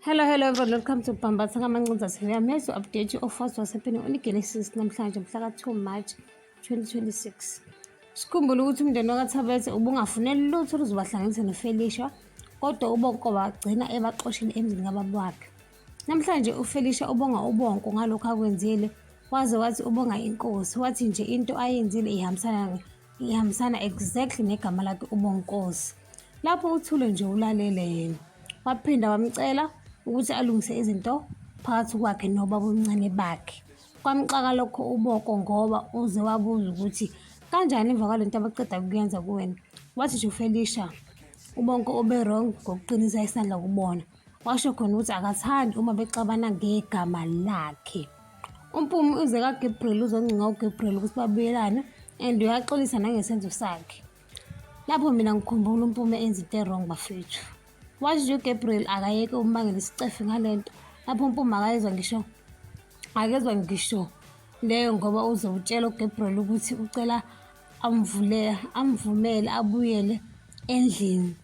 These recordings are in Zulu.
Hello, hello everyone. Welcome to Bambatha Kamancinza TV. I'm here to update you of what was happening on Genesis namhlanje mhla ka-2 March 2026. Sikhumbule ukuthi umndeni wakaThabethe ubungafuneli lutho oluzobahlanganisa noFelicia, kodwa uBonko wagcina ebaxoshile emzini kababa wakhe. Namhlanje uFelicia ubonga uBonko ngalokhu akwenzile, waze wathi ubonga inkosi, wathi nje into ayenzile ihambisana ihambisana exactly negama lakhe uBonkosi. Lapho uthule nje ulalele yena. Waphinda wamcela ukuthi alungise izinto phakathi kwakhe nobabomncane bakhe. Kwamxaka lokho uBoko ngoba uze wabuza ukuthi kanjani emva kwalento abaqeda kuyenza kuwena. Wathi nje uFelicia uBonko ube wrong ngokuqinisa isandla kubona. Washo khona ukuthi akathandi uma bexabana ngegama lakhe. UMpumi uze kaGabriel uzoncenga uGabriel ukuthi babuyelane and uyaxolisa nangesenzo sakhe. Lapho mina ngikhumbula uMpume enza into e-wrong bafethu. Wathi nje uGabriel akayeke umbangela isicefe ngale nto. Lapho uMpume akayezwa ngisho akezwa ngisho leyo ngoba uze utshela uGabriel ukuthi ucela amvule amvumele abuyele endlini.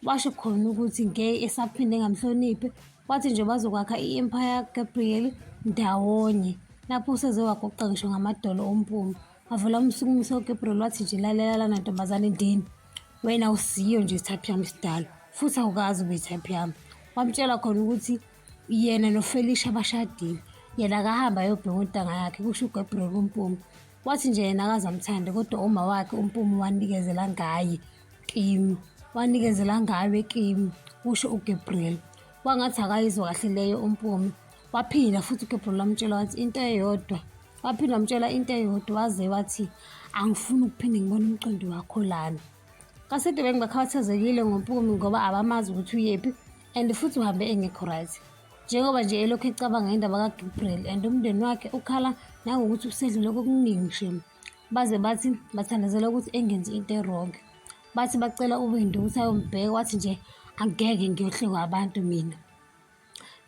Washo khona ukuthi ngeke esaphinde engamhloniphi. Wathi nje bazokwakha i-Empire Gabriel ndawonye. Lapho useze waguqa ngisho ngamadolo uMpume. Wavela umsukumisa uGabriel wathi nje lalela lana ntombazane ndini. Wena awusiyo nje i-type yami sidalo futhi awukazi ube i-type yami. Wamtshela khona ukuthi yena noFelicia bashadile. Yena akahamba ayobheka ontanga yakhe kusho uGabriel kuMpumi. Wathi nje yena akaze amthande kodwa uma wakhe uMpumi wanikezela ngaye kimi. Wanikezela ngawe kimi kusho uGabriel. Kwangathi akayizwa kahle leyo uMpumi. Waphinda futhi uGabriel wamtshela wathi into eyodwa Waphinda wamtshela into eyodwa waze wathi angifuni ukuphinde ngibone umqondo wakho lana. Kasede bengibakhathazekile ngoMpumi ngoba abamazi ukuthi uyephi and futhi uhambe engekho right. Njengoba nje elokhu ecabanga indaba kaGabriel and umndeni wakhe ukhala nangokuthi usedlule kokuningi shem. Baze bathi bathandazela ukuthi engenzi into e-wrong. Bathi bacela uWindy ukuthi ayombheka wathi nje angeke ngiyohlekwa abantu mina.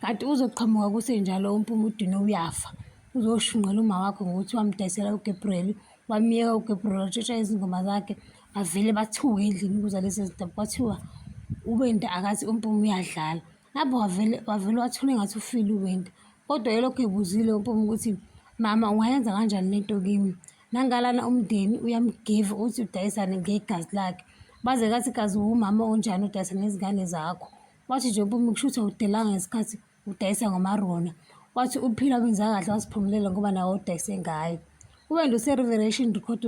Kanti uzoqhamuka kusenjalo uMpumi uDino uyafa. Uzoshunqela uma wakho ngokuthi wamdayisela uGabriel, wamyeka uGabriel watshontsha izingoma zakhe, bavele bathuke endlini ukuza lezi zindaba. Kwathiwa uWendy akathi uMpumi uyadlala. Lapho wavele wavele wathula engathi ufile uWendy. Kodwa elokhu ebuzile uMpumi ukuthi mama ungayenza kanjani lento kimi? Nangalana umndeni uyamgiva uthi udayisane ngegazi lakhe. Baze kathi kazi uwumama onjani udayisa ngezingane zakho. Wathi nje uMpumi kusho ukuthi awudelanga ngesikhathi udayisa ngoMarona. Wathi uphila wenza kahle wasiphumulela ngoba nawe udayise ngayo. UWendy use-Revelation Record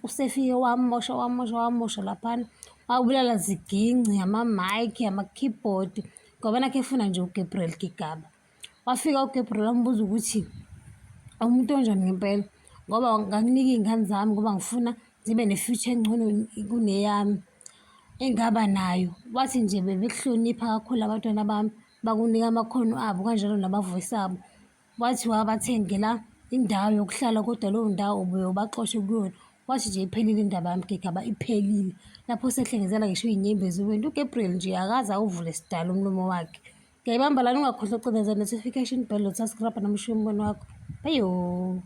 usefike wamosha wamosha wamosha laphana wabulala ziginci ama-mic ama-keyboard ngoba nakhe efuna nje uGabriel Gigaba. Wafika uGabriel wambuza ukuthi umuntu onjani ngempela ngoba ngakunika iy'ngane zami ngoba ngifuna zibe ne-future engcono kuneyami engaba nayo. Wathi nje bebekuhlonipha kakhulu abantwana bami, bakunika amakhono abo kanjalo namavoyisi abo. Wathi wabathengela indawo yokuhlala kodwa leyo ndawo ubuye ubaxoshe kuyona. Wathi nje iphelile indaba yami Gigaba, iphelile. Lapho usehlengezela ngisho iy'nyembezi uWendy, uGabriel nje akaze awuvule sidalo umlomo wakhe. Ngiyayibamba lana ungakhohlwa ucindezela notification bell, usubscribe noma ushiye umbono wakho. Ayo.